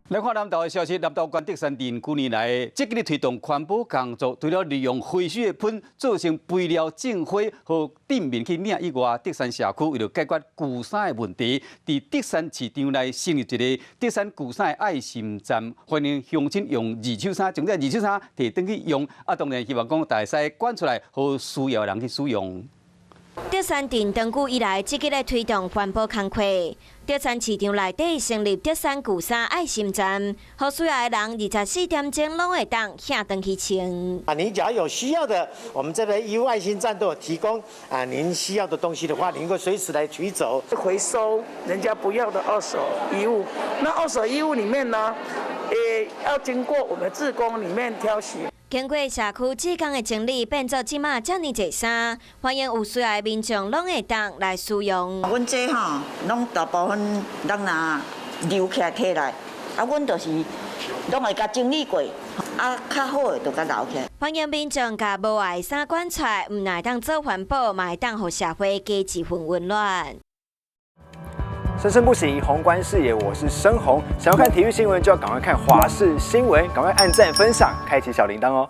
來看南投的消息，南投縣竹山鎮幾年來積極推動環保工作，除了利用廢水的噴做成肥料種花，予鎮民去領以外，竹山社區為著解決舊衫的問題，佇竹山市場內成立一个竹山舊衫的愛心站，歡迎鄉親用二手衫，將這二手衫提轉去用，啊，當然希望講大家會使捐出來，予需要的人去使用。竹山鎮長久以來積極咧推動環保工課，竹山市場內底成立竹山舊衫愛心站，予需要的人24點鐘攏會當寄轉去穿。啊，您只要有需要的，我們這邊衣物愛心站都有提供啊，您需要的東西的話，您可以隨時來取走。回收人家不要的二手衣物，那二手衣物裡面呢，要經過我們志工裡面挑選。經過社區志工的整理，變做這馬遮爾濟衫，歡迎有需要的民眾攏會當來使用。阮這吼，攏大部分人若留起來提來，啊，阮就是攏會共整理過，啊，較好的就共留起來。歡迎民眾共無愛的衫捐出來，毋但會當做環保，嘛會當予社會加一份溫暖。生生不息，宏觀視野，我是生宏。想要看體育新聞，就要趕快看華視新聞，趕快按讚分享，開啟小鈴鐺哦。